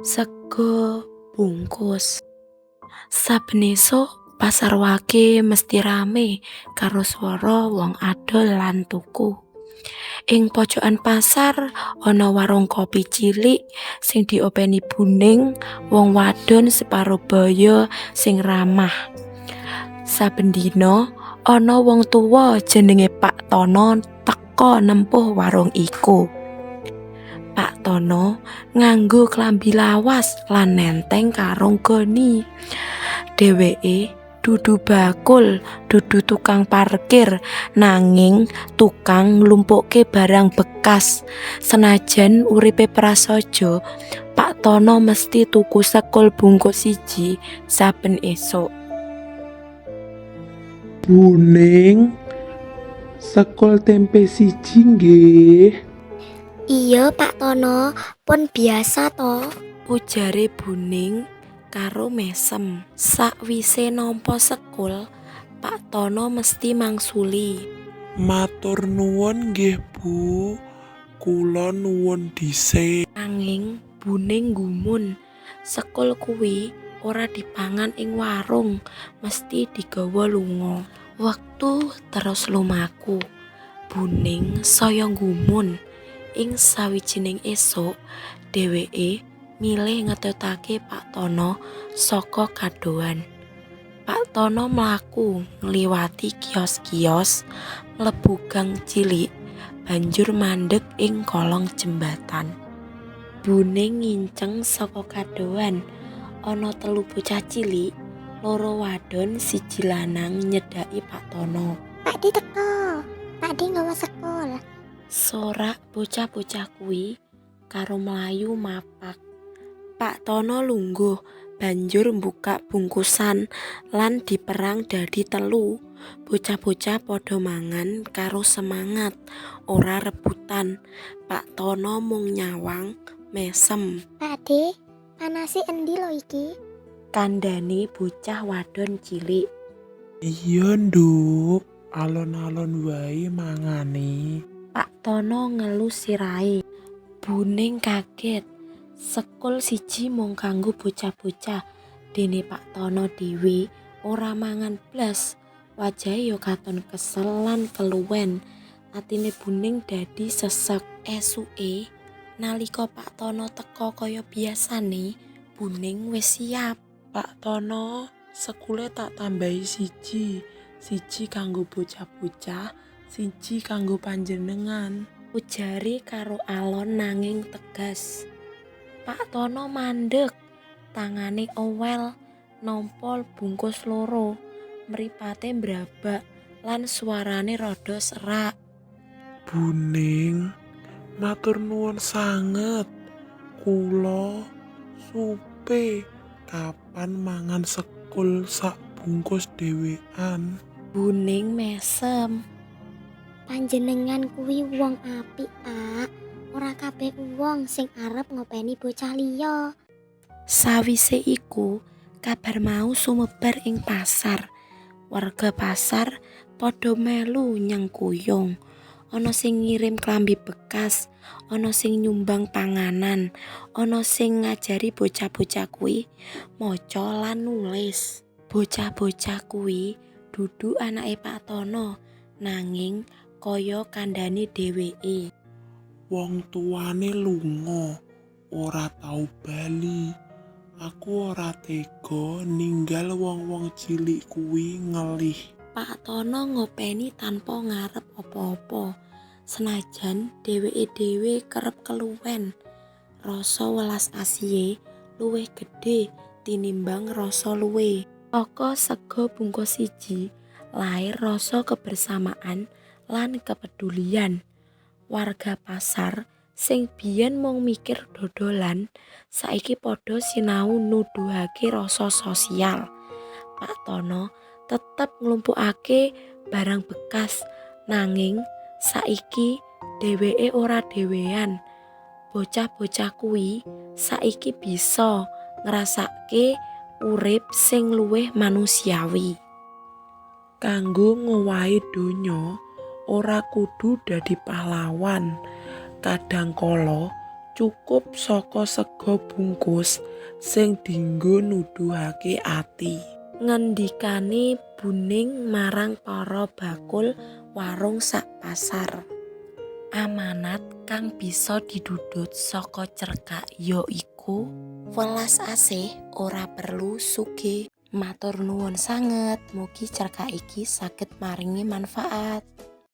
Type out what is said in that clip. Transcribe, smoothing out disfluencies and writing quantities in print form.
Sego bungkus. Saben esuk Pasar Wage mesti rame karo swara wong adol lan tuku. Ing pojokan pasar ana warung kopi cilik sing diopeni Bu Ning, wong wadon separo baya sing ramah. Saben dina ana wong tuwa jenenge Pak Tono teka nempuh warung iku. Pak Tono nganggo klambi lawas lan nenteng karung goni. Dheweke dudu bakul, dudu tukang parkir, nanging tukang nglumpukke barang bekas. Senajan uripe prasaja, Pak Tono mesti tuku sekul bungkus siji saben esuk. Bu Ning, sekul tempe siji nggih. Iya, Pak Tono, pun biasa to. Ujare Bu Ning karo mesem. Sakwise nampa sekul, Pak Tono mesti mangsuli. Matur nuwun nggih, Bu. Kula nuwun dhisik. Nanging Bu Ning nggumun, sekul kuwi ora dipangan ing warung, mesti digawa lunga. Wektu terus lumaku. Bu Ning saya nggumun. Ing sawijining esuk, dheweke milih ngetutake Pak Tono saka kadohan. Pak Tono mlaku ngliwati kios-kios, mlebu gang cilik, banjur mandeg ing kolong jembatan. Bu Ning nginceng saka kadohan, ana telu bocah cilik, loro wadon siji lanang nyedhaki Pak Tono. Pakde teko. Pakde nggawa sekul. Sorak bocah-bocah kuwi karo mlayu mapak. Pak Tono lungguh banjur mbukak bungkusan lan diperang dadi telu. Bocah-bocah padha mangan karo semangat, ora rebutan. Pak Tono mung nyawang mesem. Pakde, panase endi lho iki? Kandhane bocah wadon cilik. Iya, Nduk. Alon-alon wae mangane. Pak Tono ngelus sirahe. Bu Ning kaget. Sekul siji mung kanggo bocah-bocah, dene Pak Tono dhewe ora mangan blas. Wajahe ya katon kesel lan keluwen. Atine Bu Ning dadi sesek. Esuke nalika Pak Tono teka kaya biasane, Bu Ning wis siap. Pak Tono, sekule tak tambahi siji. Siji kanggo bocah-bocah, siji kanggo panjenengan. Ujare karo alon nanging tegas. Pak Tono mandeg, tangane owel nampa bungkus loro, mripate mbrabak lan suarane rada serak. Bu Ning, matur nuwun sanget. Kula supe kapan mangan sekul sak bungkus dhewean. Bu Ning mesem. Panjenengan kuwi wong apik, Pak. Ora kabeh wong sing arep ngopeni bocah liya. Sawise iku, kabar mau sumebar ing pasar. Warga pasar padha melu nyengkuyung. Ana sing ngirim klambi bekas, ana sing nyumbang panganan, ana sing ngajari bocah-bocah kuwi maca lan nulis. Bocah-bocah kuwi dudu anake Pak Tono, nanging kaya kandhane dheweke. Wong tuane lunga, ora tau bali. Aku ora tega ninggal wong-wong cilik kuwi ngelih. Pak Tono ngopeni tanpa ngarep apa-apa. Senajan dheweke dhewe kerep keluwen. Rasa welas asihe luwih gedhe tinimbang rasa luwe. Saka sega bungkus siji lair rasa kebersamaan lan kepedulian. Warga pasar sing biyen mung mikir dodolan, saiki padha sinau nuduhake rasa sosial. Pak Tono tetep nglumpukake barang bekas, nanging saiki dheweke ora dhewean. Bocah-bocah kuwi saiki bisa ngrasake urip sing luwih manusiawi. Kanggo ngowahi donya ora kudu dadi pahlawan. Kadangkala Cukup saka sega bungkus sing dinggo nuduhake ati. Ngendikane Bu Ning marang para bakul warung sak pasar. Amanat kang bisa didudut saka cerkak ya iku welas asih ora perlu sugih. Matur nuwun sanget, mugi cerkak iki saged maringi manfaat.